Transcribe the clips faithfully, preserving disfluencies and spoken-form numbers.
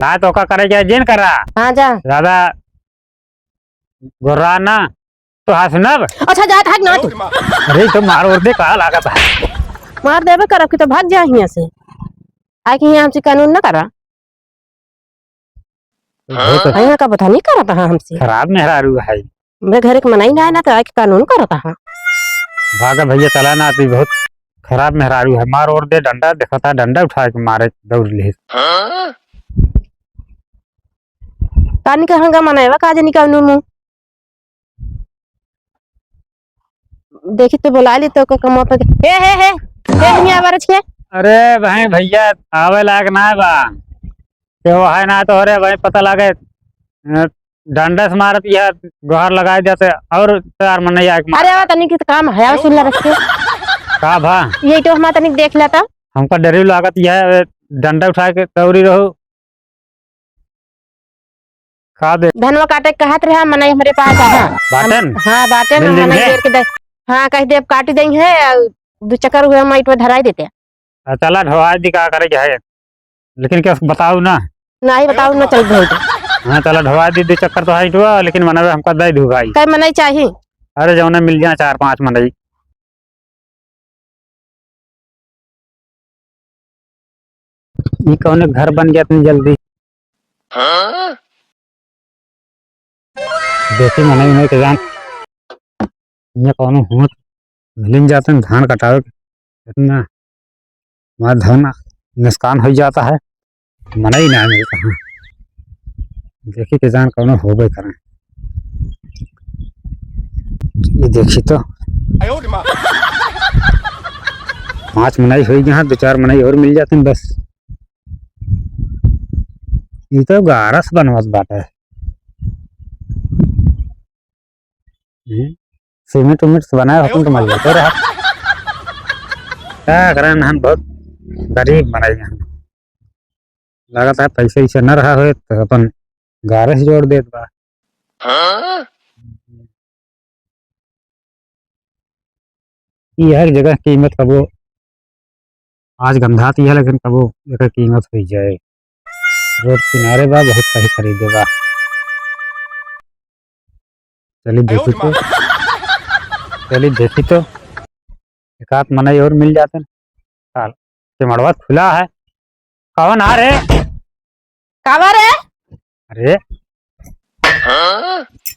ना तो का करे के जिन करा। हाँ, जा। ज्यादा गोर्रा ना, तो हाँ सुनब। अच्छा, जात है ना तू? अरे, तो मार और दे, का लागत है? मार देबे करब कि तो भाग जा हियाँ से। आके हियाँ हमसे कानून ना करा। बहुत हाँ? यहाँ का पता नहीं करत हा हमसे। खराब मेहरारू है। हमरे घरे के मनई ना है ना तो आके कानून करत हा। भागा भैया, चला ना, तू बहुत खराब मेहरारू है। मार और दे डंडा, देखता डंडा उठा के मारे दौड़ ले। हाँ? कानी का हंगा मनई बा, का जानी कानून मुँह। देखी तो बोला ली तो कमवा पे, हे, हे, हे, हे, हियाँ आवा रच के। अरे भाई भैया, आवे लायक ना बा। के वो है ना तो, अरे भाई पता लागे, अ, डंडे से मारत यह गोहर लगाए देते और चार मनई आके मार। अरे आवा तनी की तो काम है, आवा सुन ले रच के। का भा? ये तो हमारा तनी देख लेता। हमका डरी लागत यह डंडा उठा के दौड़ी रहू। का दे? धनवा काटे के कहत रहे, मनई हमरे पास है। बाटेन? हाँ, बाटेन, मिल मनई जाइए। देर के दे। हाँ, कह दे, अब काटी देई है, अउ दू चक्कर हुए, हम ईंट में धराई देते। आ, चला, ढोवाई दी, का करे के है, लेकिन क्या बताऊ ना? नहीं बताऊ ना, चल भाई। हाँ, चला, ढोवाई दी, दू चक्कर तो है ईंटवा, लेकिन मनवे हमका दे दू भाई। कई मनई चाही? अरे, जौने मिल जाए चार पांच मनई। ई कौने घर बन गया इतनी जल्दी? हाँ? देखी मनई नहीं के जान, ये कौनो होत मिलिन जाते हैं धान कटावे के, इतना हमारा धन नुकसान हो जाता है, मनई ना मिलता है। देखी के जान कौनो होबे करें। ये देखी तो, पांच मनई हो गए हैं, दो चार मनई और मिल जाते हैं बस। ये तो गारस बनवत बाटे। हम्म, सीमेंट उमेंट से बनाए होतन तो मजा तो रहा। का करें, हम बहुत गरीब मनई हैं। लागत है पैसे वैसे न रहा होए तो अपन गारे से जोड़ देत बा। हाँ? ई हर जगह कीमत कबो आज गंधात ही है, लेकिन कबो एकर कीमत हुई जाए। रोड किनारे बा, बहुत सही खरीदे बा। चली देखी तो, चली देखी तो, एक आध मनई और मिल जाते हैं। साल, सिमड़वा खुला है। कौन आ रे? कावा रे? अरे।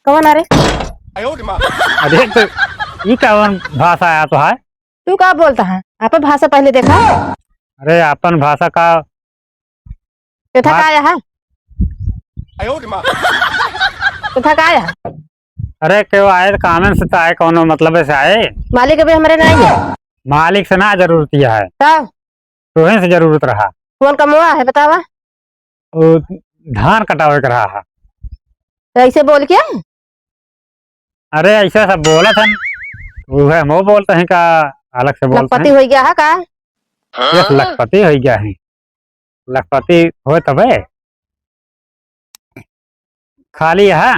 कौन आ रे? अरे तो ई कौन भाषा आया तो है? तू का बोलता है? आपन भाषा पहले देखा। अरे अपन भाषा का? तेथा का आया है? तेथा का आया है? अरे केहू आए तो कामन से तो आए, कौनो मतलब से आए। मालिक अबे हमरे नहीं है। मालिक से ना जरूरत यह है। तब? तोहे से जरूरत रहा। कौन कमवा है बतावा? वो धान कटावे के रहा है। तो ऐसे बोल के? अरे ऐसे सब बोलत हन, वो है, हम बोलते हैं का, अलग से बोलते लखपति हैं। हो गया है का? यस, लखपति हो गया है। लखपति हो तबे खाली है।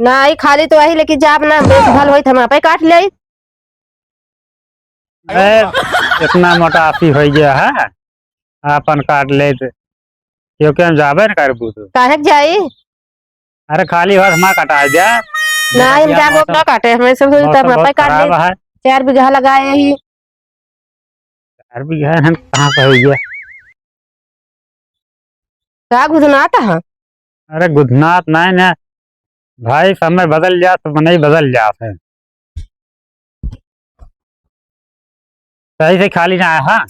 ना, ई खाली तो वही, लेकिन जाब ना, बेस भल होई, हम आपे काट ले। ए, इतना मोटा आसी हो गया है, अपन काट ले, क्योंकि हम जाबे न करबू तो। काहे के जाई? अरे खाली हाथ ना कटाए जा। ना, हम जाब ना काटे, हमें सब मौसम तब बहुत आपे काट ले। खराब है। चार बीघा लगाए ही। चार बीघा है, कहाँ से हो गया? का गुदनात है? अरे गुदनात नहीं ना भाई, समय बदल जात तो मनई बदल जात है। सही से खाली ना आया, हाँ।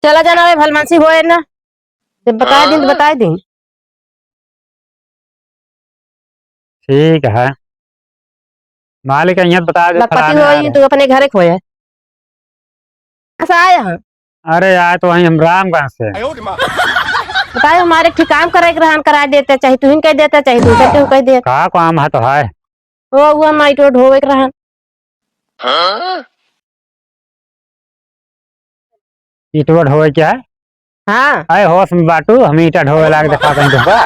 चला जाना रे, भलमानसी होए ना। जब बताए दिन तो बताए दिन। ठीक है। मालिक यहाँ बता दे, लखपति फलाने आ होई, रहे। तू अपने घरे खोए। कहाँ से आए हैं? अरे आए तो वहीं हम रामगढ़ से। बताए हमारे ठीक काम करे के रहन, करा देते, चाहे तू ही कह देता, चाहे तू करते हो कह दे। का काम है तो है? वो, वो माइट वो ढोवे के रहन। ईंटवा ढोवे के है? हाँ। अरे होश में बाटू, हम ईंटा ढोवे लाग देखा कहीं तुमका।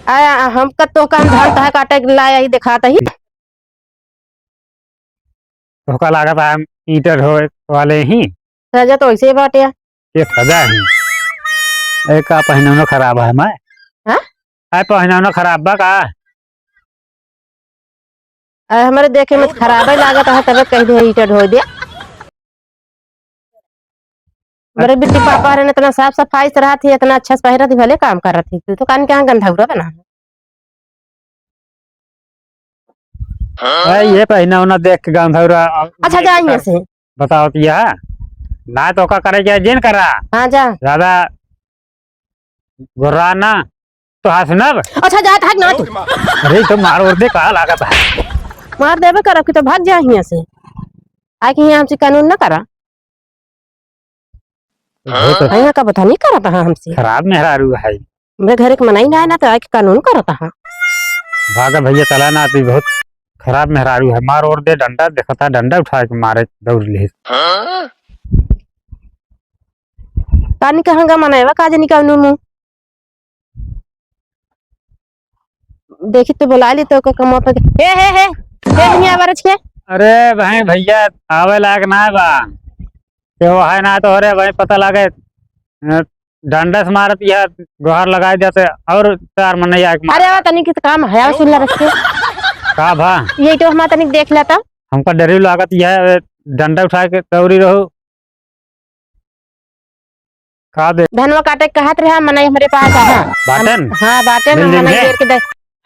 अरे हमका तो काम धान तहा काटे के लाया ही दिखाता ही। तोहका लागत है हम ईंटा ढोवे वाले ही। सजा तो ऐसे ही बाटे। ये सजा है। ए, का पहिनौना खराब है मैं? हाँ? है पहिनौना खराब बा का? अरे, हमरे देखे में तो खराबे लागत है, तबे कह दे ईंटा ढो दे। बड़े बिट्टी पापा रहन, इतना साफ सफाई से रहत ही, इतना अच्छा से पहिरत ही, भले काम करत ही। तू तो कान के यहाँ गंधौरा बना है। ए, ये पहिनौना देख के गंधौरा, अब अच्छा, जा यहाँ से। बताओ तो यह, ना तो का करे के जिन करा। हाँ, जा। ज्यादा गुर्रा ना, तो हाँ सुनब। अच्छा, जा, भाग ना तू। अरे, तो मार और दे, का लागत है? मार देबे करब कि तो भाग जा यहाँ से। आके यहाँ हमसे कानून ना करा। बहुत हाँ, का बता नहीं करत हा हमसे। खराब मेहरारू है। मैं घर के मनाई ना, ना तो आके कानून करत हा। भागा भैया, चला ना, तू बहुत खराब मेहरारू है। मार और दे डंडा, देखता डंडा उठा के मारे दौड़ ले। हाँ? कानी कहाँ गा मनैवा, का जनी का नूनू। देखी तो बुला ली तो का कमवा पे। हे, हे, हे, हे, हियाँ आवा रच के। अरे भाई भैया, आवे लायक ना बा। ते वो है ना तो, अरे भाई, पता लागे, अ, डंडा से मारत यह गोहार लगाई देते और चार मनई आके मार। अरे, आवा तनी की तो काम है, आवा सुन ले रच के। का भा? ये तो हमारा तनिक देख लेता। हमका डरी लागत यह डंडा उठा के दौड़ी रहो। का दे? धनवा काटे कहत रहे, मनई हमरे पास है। बाटेन? हाँ, बाटेन, मिल हम मनई जइहे? घेर के दे।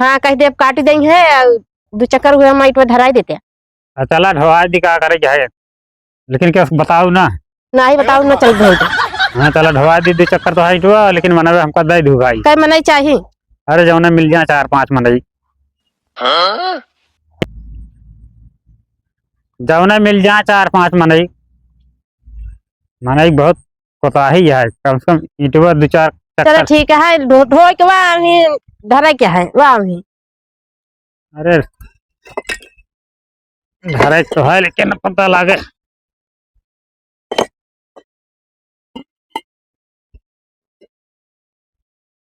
हाँ, कह दे, अब काटी देइहे, अउ दू चक्कर हुए, हम ईंटवा धराई देते। आ, चला, ढोवाई दी, का करे के है? लेकिन क्या बताऊ ना? नाही बताऊ ना, चल ढोई दे। हाँ, चला, ढोवाई दी, दू चक्कर तो है ईंटवा, लेकिन मनई हमका दे दू भाई। कै मनई चाही? अरे, जौने मिल जाए चार पाँच मनई। हाँ? जौने मिल जाए चार पाँच मनई। मनई बहुत कोताही है, कम से कम ईंटवा दू चार चलो चक्कर। ठीक है, ढो-, ढोए के वा अभी धरे के है, वा अभी। अरे, धरे तो है, लेकिन पता लागे।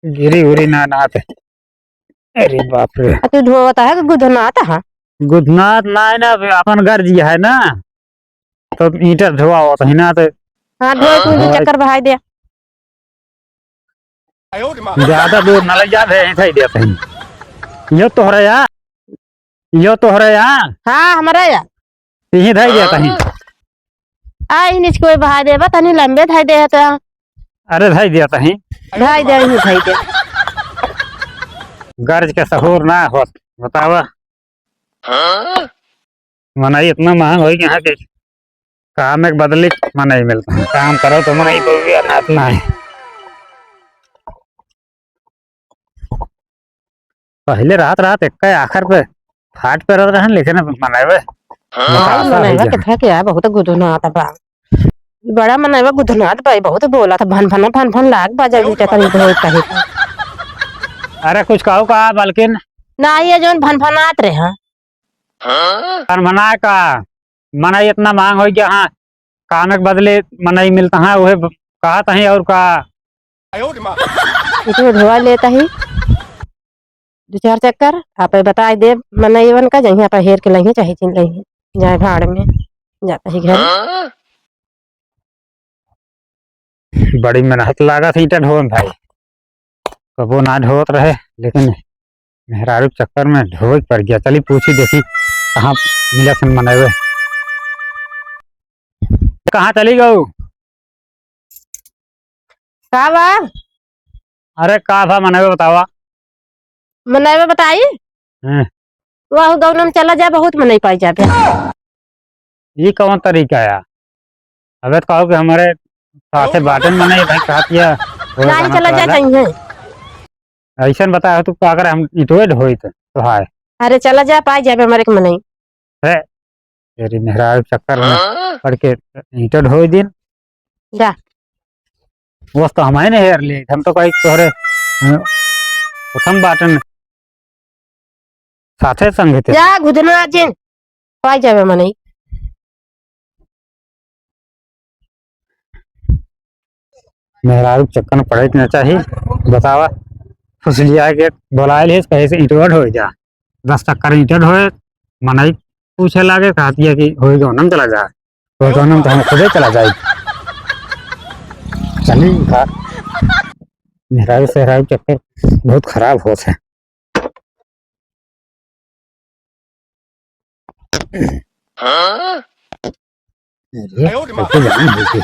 गिरी उरी ना, ना आते। अरे बाप रे। आ, तू ढोवत है कि गुदनात है? गुदनात ना है ना, अपन गर्जी है ना, तो ईंटा ढोवावत है ना, तो हाँ, ढोए तू दू हाँ। चक्कर बहाई दे। ज्यादा दूर ना ले जा, यहीं धई देत ही। यो तोहरे या, यो तोहरे या। हाँ, हमरे या। यहीं धई देत ही। आ, इनिच कोई बहाई देबा, तनी लंबे धई दे तो। अरे, धई देत ही। धई दे, यहीं धई दे। गर्ज के सहूर ना होत, बतावा। हाँ? मनई इतना महंग होइ गया है कि काम एक बदली मनई मिलता है। काम करो तो मनई को भी अनाथ ना है। पहले रात रात एक आखर पे फाट पे रहत रहन, लेकिन अब मनई वे हाँ। बतासा मनई होइ वे गया। कितना क्या बहुत गुदनात बा। बड़ा मनैवा गुदनात बा, बहुत बोलत है, भन भन, भन भन लाग बाजा, बेटा तनी बहुत कहे। अरे कुछ कहो का, बल्किन? ना, ये जौन भन भनात रहे हैं। भन भना का? मनई इतना महंग होइ गया, हाँ, काम के बदले मनई मिलता है, वह ब-, कहत है और का? इतने ढोवा लेता ही। दू चार चक्कर आपे बताई देब, मनइवन का, जइहें आपे हेर के लइहें, चाहे चीन लइहें, जाए भाड़ में, जाता ही घर। बड़ी मेहनत लागत है ईंटा ढोवे में भाई, कबो ना ढोवत रहे, लेकिन मेहरारू के चक्कर में ढोवे के पड़ गया। चली पूछी देखी कहाँ मिलत है मनइवे। कहाँ चली गऊ? का बा? अरे का बा मनइवे बतावा। मनइवे बताई? हाँ। वाह, गौनम चला जा, बहुत मनई पाई जाबे। ई कौन तरीका है? अबे तो कहो कि हमरे साथे बाटन मनई भाई कहत या, वो नाहीं गाना चला जा चला जा। चाहिए। अइसन बताया तू का करे हम इटवे ढोई तो, तो हाय। अरे चला जा, पाई जाबे हमरे के मनई। है, तेरी मेहरारू चक्कर में हाँ? पड़ के ईंटा ढोई दिन। जा। वो तो हमारे ने हेर ले, हम तो कही तोहरे, अ, उठम बाटन साथे संग थे। जा, गुदना जिन, पाई जाबे मनई। मेहरारू के चक्कर में पड़े के ना चाही। बतावा, फुसलिया के बोलाए लिहिस, कहे से ईंटवा ढोए जा। दस चक्कर ईंटा ढोए, मनई पूछे लागे, कहतिया कि होई गौनम चला जा। होई गौनम तो हम खुदे चला जाई। चली का? मेहरारू सेहरारू चक्कर बहुत खराब होत है। अरे, कैसे जान होती?